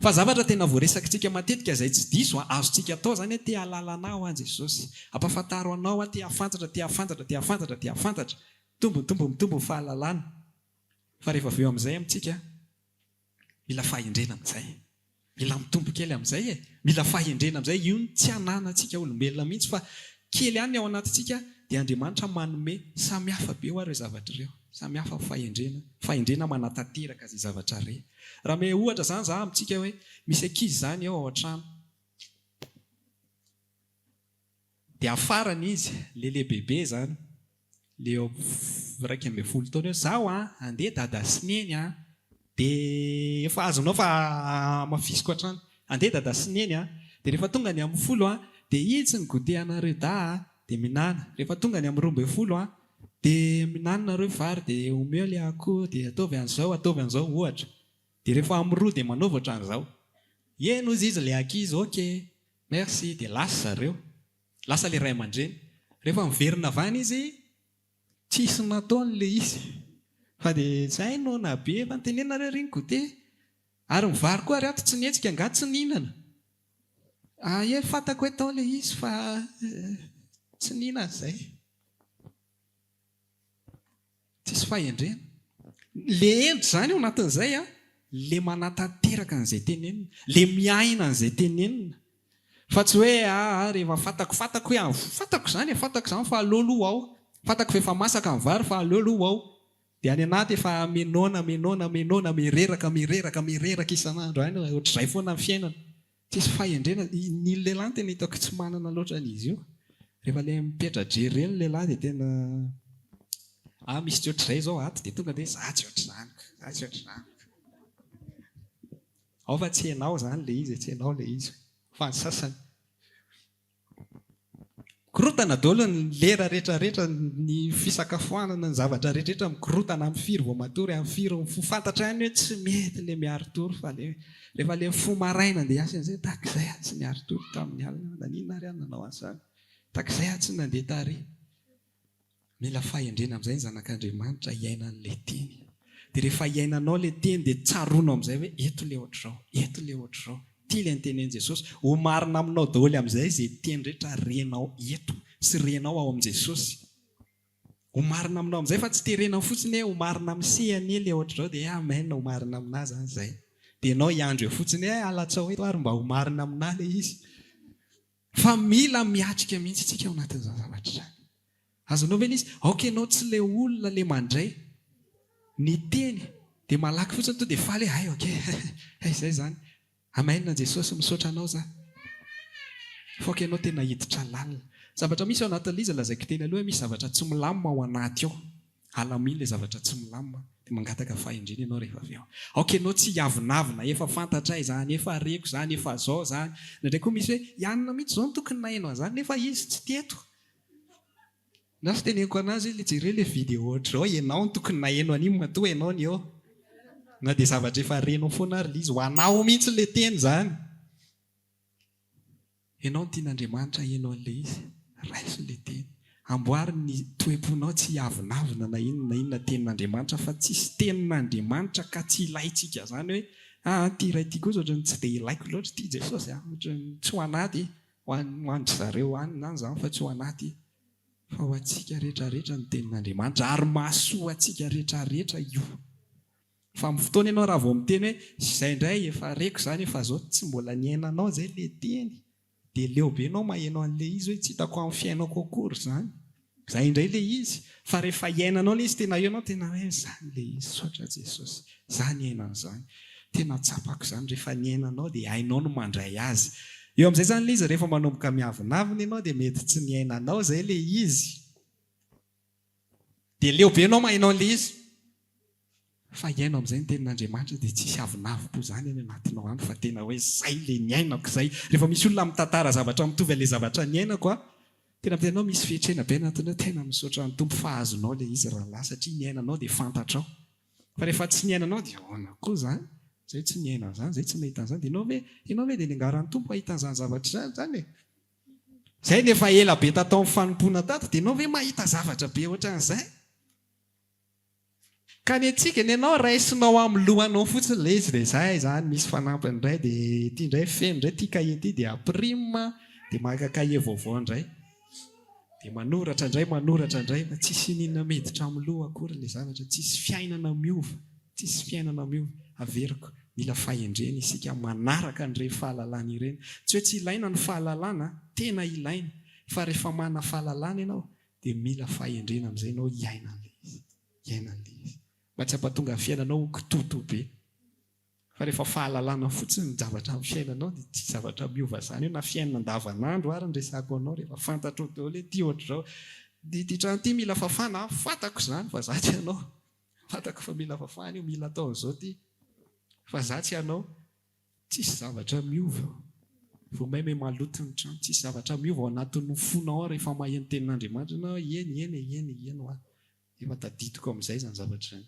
Fa zavatra tena voaresakitsika matetika izay tsy diso an, azontsika atao izany hoe te hahalala anao aho Jesosy, ampahafantaro anao aho, te hahafantatra, te hahafantatra, te hahafantatra, te hahafantatra. Mitombo, mitombo, mitombo ny fahalalana. Fa rehefa avy eo amin'izay amintsika, Mila fahendrena amin'izay. Mila mitombo kely amin'izay e. Mila fahendrena amin'izay. Io no tsy ananantsika olombelona mihitsy fa kely ihany ny ao anatintsika dia Andriamanitra manome. Samy hafa be ho'a ireo zavatra ireo. Samy hafa ny fahendrena. Fahendrena manatanteraka izay zavatra re. Raha ame ohatra izany za amintsika hoe misy ankizy izany eo ao an-trano. Dia afarany izy, le lehibebe izany, le eo 11 taona eo, zaho an, andeha dada sy neny an, dia efa azonao fa hamafisiko hatrany, andeha dada sy neny an, dia rehefa tonga ny amin'ny folo an, dia itsy ny goûter anareo dahy an, dia mihinana, rehefa tonga ny amin'ny 12 an, dia mihinana nareo vary dia omeo le akoho, dia ataovy an'izao, ataovy an'izao ohatra, dia rehefa amin'ny roa dia manaova ohatran'izao, eny hozy izy le ankizy, ok. Merci dia lasa zareo. Lasa le ray aman-dreny. Rehefa miverina avy any izy, tsisy nataony le izy. Fa dia zay noana be, efa noteneninareo ry ny goûter. Ary ny vary koa ary ato tsy nihetsika, angaha tsy nihinana? Ah ie, fantako hoe tao le izy fa tsy nihinana izay. Tsisy fahendrena. Le hendry zany ao anatin'izay an, le manatanteraka an'izay tenenina, le miaina an'izay tenenina. Fa tsy hoe aa rehefa fantako, fantako hoe fantako izany e, fantako izany fa aleo aloha ao, fantako fa efa masaka ny vary fa aleo aloha ao. Dia any anaty efa menona, menona, menona, mereraka, mereraka, mereraka isan'andro any, ohatr'izay foana ny fiainana. Tsisy fahendrena, ny lehilahy no tena hitako tsy manana loatra an'izy io. Rehefa ilay mipetra-drery ireny ny lehilahy dia tena ah misy tsy ohatr'izay izao ato dia tonga dia za tsy ohatr'izany ka, za tsy ohatr'izany ka. Ao fa tsy ianao izany ilay izy e, tsy ianao ilay izy fa ny sasany. Mikorotana daholo ny lera rehetra rehetra, ny fisakafoanana, ny zavatra rehetra rehetra mikorotana, amin'ny firy vao matory, amin'ny firy mifoha, fantatra ihany hoe tsy mety ilay miari-tory fa ilay rehefa ilay mifoha maraina andeha hiasa amin'izay tahaka izay aho tsy niari-tory tamin'ny alina, naninona ary aho nanao an'izany, tahaka izay aho tsy nandeha tary. Mila fahendrena amin'izay ny zanak'Andriamanitra hiaina an'ilay teny. Dia rehefa iainanao ilay teny dia tsaroanao amin'izay hoe eto ilay ohatr'izao, eto ilay ohatr'izao, ity ilay notenenin'i Jesosy. Ho marina aminao daholo amin'izay izay teny rehetra renao eto sy renao ao amin'i Jesosy. Ho marina aminao amin'izay fa tsy terena fotsiny hoe ho marina amin'ny se anie ilay ohatr'izao dia hoe amen ho marina aminà izany izay. Dia ianao hiandry eo fotsiny hoe alatsao eto ary mba ho marina aminà ilay izy. Fa mila miatrika mihitsy isika ao anatin'izany zavatra izany. Azonao ve ilay izy? Aoka ianao tsy ilay olona ilay mandray ny teny dia malaky fotsiny tonga dia faly hoe hay ok hay izay izany. Amen Jesosy misaotra anao za. Fa aoka ianao tena hiditra lalina. Zavatra misy ao anatin'ilay izy lazaiko teny aloha hoe misy zavatra tsy milamina ao anaty ao. Alamino ilay zavatra tsy milamina dia mangataka fahendrena ianao rehefa avy eo. Aoka ianao tsy hiavonavona, efa fantatray izany, efa reko izany, efa zao izany. Indraindray koa misy hoe i anona mihitsy izao no tokony naheno an'izany nefa izy tsy teto. Na fiteneniko anazy hoe jereo ilay vidéo ohatr'izao, ianao no tokony naheno an'iny matoa ianao no eo. Na dia zavatra efa renao foana ary ilay izy, ho anao mihitsy ilay teny izany. Ianao no tian'Andriamanitra haheno an'ilay izy. Raiso ilay teny. Amboary ny toe-ponao tsy hiavonavona na inona na inona tenin'Andriamanitra fa tsisy tenin'Andriamanitra ka tsy ilaintsika izany hoe aa ity iray ity kosa ohatran'ny tsy dia ilaiko loatra ity Jesosy a, ohatran'ny tsy ho anà ity, ho an' ho an-dry zareo any na izany fa tsy ho anà ity. Fa ho antsika rehetrarehetra ny tenin'Andriamanitra ary mahasoa antsika rehetrarehetra io. Fa amin'ny fotoana ianao raha vao miteny hoe izay indray efa reko izany efa zao tsy mbola niainanao izay le teny dia leo be ianao maheno an'ilay izy hoe tsy hitako amin'ny fiainako akory izany. Izay indray ilay izy. Fa rehefa iainanao ilay izy tena eo ianao tena hoe izany ilay izy misaotra Jesosy. Za niaina an'izany. Tena tsapako izany rehefa niainanao dia hainao ny mandray azy. Eo amin'izay izany ilay izy rehefa manomboka miavonavona ianao dia mety tsy niainanao izay ilay izy. Dia leo be ianao maheno an'ilay izy. Fa hiaino amin'izay ny tenin'Andriamanitra dia tsisy avonavom-po izany any anatinao any fa tena hoe izay ilay niainako izay. Rehefa misy olona mitantara zavatra mitovy an'ilay zavatra niainako aho, tena miteny anao misy fietrena be anatiny ao, tena misaotra ny Tompo fa azonao ilay izy rahalahy satria niainanao dia fantatrao. Fa rehefa tsy niainanao dia ahoana koa izany? Izay tsy niaina an'izany, izay tsy nahita an'izany dia ianao ve, ianao ve dia niangaran'ny Tompo hahita an'izany zavatra izany e? Izay no efa ela be tatao amin'ny fanompoana tato dia ianao ve mahita zavatra be ohatran'izay? Ka ny antsika, ny anao raisinao amin'ny lohanao fotsiny ilay izy dia izay izany misy fanampiny indray dia ity indray feno indray ity kahie ity dia prime dia maka kahie vaovao indray dia manoratra indray manoratra indray fa tsisy ininona miditra amin'ny loha akory ilay zavatra, tsisy fiainana miova, tsisy fiainana miova, averiko, mila fahendrena isika manaraka an'ireny fahalalana ireny, tsy hoe tsy ilaina ny fahalalana, tena ilaina, fa rehefa manana fahalalana ianao dia mila fahendrena amin'izay ianao hiaina an'ilay izy. Hiaina an'ilay izy. Mba tsy hampatonga ny fiainanao ho kitoatoa be. Fa rehefa fahalalana fotsiny ny zavatra amin'ny fiainanao dia tsy zavatra miova izany io na fiainana andavanandro ary ny resako anao rehefa fantatrao daholo hoe ity ohatr'izao. Ity trano ity mila fafana an, fantako izany fa za tsy hanao. Fantako fa mila fafana io, mila atao an'izao ity. Fa za tsy hanao. Tsisy zavatra miova eo. Vao may may maloto ny trano. Tsisy zavatra miova ao anatin'ny fonao ao rehefa maheno tenin'Andriamanitra ianao hoe eny eny e, eny e, eny hoa. Efa tadidiko amin'izay izany zavatra izany.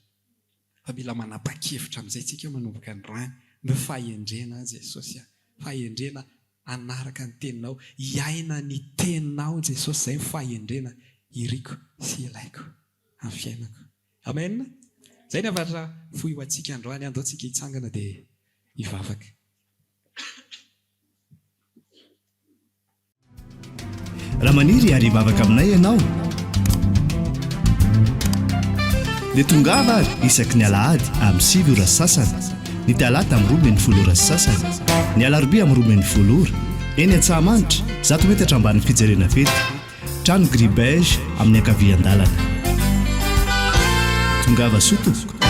Fa mila manapa-kevitra amin'izay tsika manomboka androany. Ny fahendrena Jesosy a. Fahendrena hanaraka ny teninao, hiaina ny teninao Jesosy, izay ny fahendrena iriko sy ilaiko amin'ny fiainako. Amen! Izay ny hafatra fohy ho antsika androany, andao tsika hitsangana dia hivavaka. Raha maniry ary hivavaka aminay ianao dia tongava ary isaky ny alahady amin'ny 9 ora sy sasany, ny talata amin'ny 12 ora sy sasany, ny alarobia amin'ny 12 ora, eny Antsahamanitra, 100 metatra ambanin'ny fijerena fety. Trano gris beige amin'ny ankavian-dalana. Tongava soa tompoko.